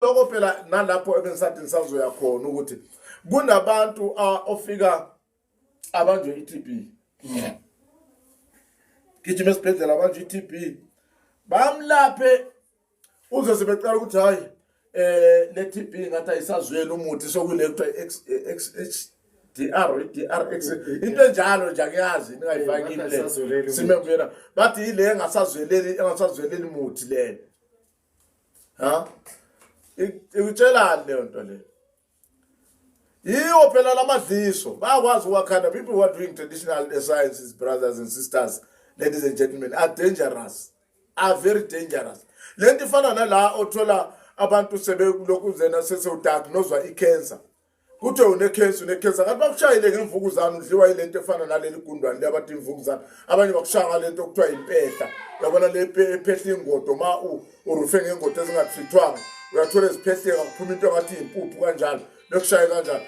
Lokho phela nalapho ebengisathi ngisazoya khona ukuthi kunabantu ofika abanjwe i-TB. Gijima esibhedlela abanjwe i-TB. Bamlaphe uze sebeqala ukuthi hayi le TB ngathi ayisazweli umuthi sokule kuthiwa X X H DR DRX into enjalo nje angiyazi ningayifaki le sime kuyena bathi yile engasazweleli muthi le ha ikutshelani leyo nto leyo. Yiwo phela lamadliso bayakwazi ukwakhanda. People who are doing traditional sciences, brothers and sisters, ladies and gentlemen, are dangerous, are very dangerous. Lento ifana nala othola abantu sebelokuzena sesewudiagnoswa i-cancer, kuthiwe une-cancer, une-cancer, kanti bakushayile ngemvukuzane, udliwa yile nto efana naleli gundwane le abathi imvukuzane. Abanye bakushaya ngale nto okuthiwa impehla, uyabona le ephehla ingodo, ma urufe ngengodo ezingatrithwanga, uyathola eziphehleka kuphuma into engathi impuphu kanjalo, bekushaye kanjalo.